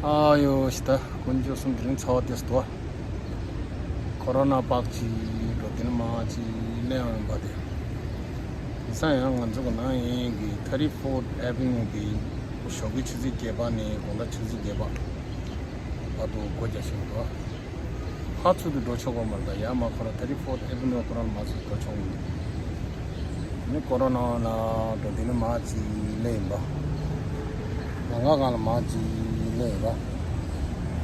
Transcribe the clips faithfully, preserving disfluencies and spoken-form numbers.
ཨ་ཡོ་ཤི་ད་དཀོན་མཆོག་གསུམ། དེ་རིང་ཚ་བ་ཏོག་ཙམ་འདུག་ཁོ་རོ་ན་པག་ཅིག་འགྲོ་དེ་ནི་མ་ཅིག་ལེན་ཡོང་པ་དེ། དེང་སང་ཡང་ང་ཚོ་གི་ནང་ཡིན་གི་thirty-fourth Avenue་གི་ཞོགས་ཀའི་ཆུ་ཚོད་བརྒྱད་པ་ནས་དགོང་དག་ཆུ་ཚོད་བརྒྱད་པ་བར་དུ་སྒོ་རྒྱག་བཞིན་འདུག་ཕར་ཚུར་དུ་འགྲོ་ཆོག་གི་མ་རེད། ཡར་མར་ཁོ་རང་thirty-fourth Avenue་ཁོ་རང་མར་ཚུར་འགྲོ་ཆོག་གི་མི་འདུག་ནི་ཀོ་རོ་ན་ལ་འགྲོ་དེ་ནི་མ་ཅིག་ལེན་ཡིན་པ། ལམ་ཁ་སྒང་ལ་མ་ཅིག་ལེན་ཡིན་པ།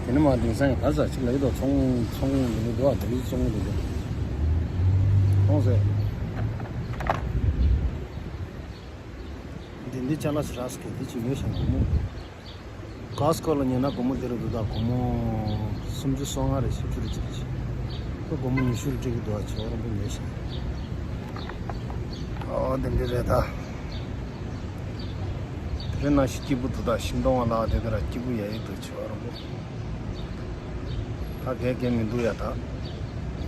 དེ་ནི་མ་དེང་སང་ག་ས་ཅིག་ལ་ཡོད་དོ། ཚོང་ཚོང་འདི་ནི་འདུག་ཨ་དེ་ནི་ཚོང་འདི་འདུག་ཚོང་ཟེར། འདི་འདི་ཅ་ལག་ཅིག་རག་སོང་། འདི་ཅིག་ཉོས་ཤག་སྒོར་མོ། Costco་ལ་ཉོས་ན་སྒོར་མོ་འདི་རུ་འདུག་ད་སྒོར་མོ་སུམ་ཅུ་སོ་ལྔ་རེད། བཞི་བཅུ་རེད་ཅིག་རེད་ཅིག་ཁོ་སྒོར་མོ་ཉི་ཤུ་རེ་སྤྲད་ཀྱི་འདུག་ཨ་ཆེ་བ་རིང་པོ་ཉོས་ཤག་ཨོ་དེ་འདྲ་རེད་ད། དེ་རིང་ནང་བཞིན་སྐྱིད་པོ་འདུག་ད་ཤིང་སྡོང་བ་ལ་དེ་དེ་ར་སྐྱིད་པོ་ཡ་ཡི་འདུག་ཆེ་བ་རིང་པོ། ད་གས་གས་མི་འདུག་ཡ་ད།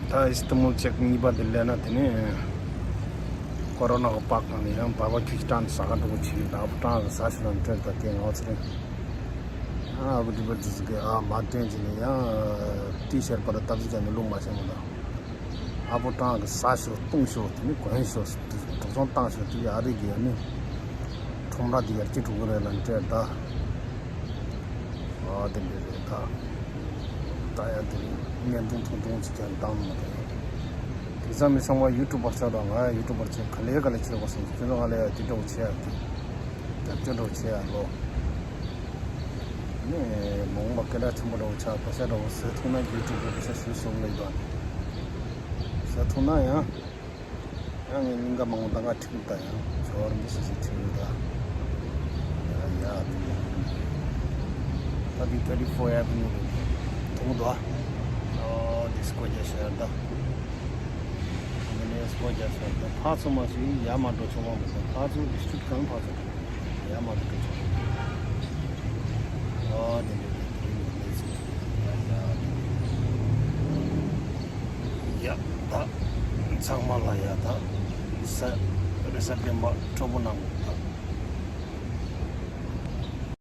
ད་ཨིས་ཏི་མུལ་ཅེག་གཉིས་པ་དེ་ལེན་ན་དེ་ནས་ཀོ་རོ་ན་གི་པག་གང་ནས་ཡང་བ་བ་ཁྱུ་ཅི་ཀྲང་ཟ་ག་འགྲོ་གི་ཆེ་ད་ཨ་བུ་ཀྲང་གི་ཟ་ཞུ་ལ་འདྲེར་ད་སྐད་ངོ་ཚེ་རིང་། ཨ་ཨ་བུ་ཌི་བར་ཛི་ཟི་གི་ཨ་མ་ཀྲན་ཅི་ནས་ཡང་ཏི་ཤར་པ་ལ་སྟབས་ཟིག་ཀྱང་ནས་ལུང་མ་བྱས་མོ་ད། ཨ་ཕོ་ཀྲང་གི་ཟ་ཤོག་བཏུང་ཤོག་དེ་ནི་གོན་ཤོག་དེ་དོགས་ཟོན་བཏང་ཤོག་དེ་ཡ་རེད་གི་ཡ་ནི། ཁྲོམ་ར་དེ་ཡར་སྐྱེ་འགྲོ་གི་རེད་ལ་འདྲེར་ད། ཨ་དེ་འདྲ་རེད་ད། ད་ཡ་དེ་རིང་བརྙན་ཐུང་ཐུང་ཐུང་ཅིག་ཀྱང་བཏང་མ་ཐུབ། དེང་སང་མི་ཚང་མ་ཡུ་ཊུབ་པར་ཆགས་དང་ང་ཡ་ཡུ་ཊུབ་པར་ཆགས་ག་ལེ་ག་ལེ་བྱེད་དགོས་སམ་ཁྱོད་ཚོ་ང་ལ་ཡ་དེ་འདྲ་བོ་བྱེད་ཡ་དེ། རྒྱབ་སྐྱོར་འདྲ་བོ་བྱེད་ཡ་ལོ། ནས་མ་འོངས་པ་སྐད་གྲགས་ཆེན་པོ་འདྲ་བོ་ཆགས་པ་ཤ་འདྲ་བོ་ཟེར་ཐུབ་ན་ཡུ་ཊུབ་པར་ཤ་ཞུ་སོང་ལེ་དང་། ཟེར་ཐུབ་ན་ཡང་། ཡང་ངས་སྙིང་ག་མང་པོ་ད་ག་ཁྲིད་ད་ཡང་ཇོ་བར་མི་སུ་སུ་ཁྲིད་ད། ཡ་ཡ། ད་འདི་thirty-fourth Avenue་རེད། མཐོང་གི་འདུག་ཨ། ཨོ་འདི་སྒོ་རྒྱག་ཤར་ད། འདི་ནས་སྒོ་རྒྱག་ཤར་ད་ཕར་ཚུར་མ་ཞིག་ཡར་མར་འགྲོ་ཆོག་མ་མི་འདུག་ཕར་ཚུར་འདི་སུ་གང་ཕར་ཚུར་ཡར་མར་འགྲོ་ཆོག་ཨོ་འདི་འདི་འདི་འདི་འདི་འདི་ཡ་ཡ། ཡ་ད་ཚང་མ་ལ་ཡ་ད་ས་རེ་ས་བདེན་པ་སྤྲོ་པོ་གནང་ད།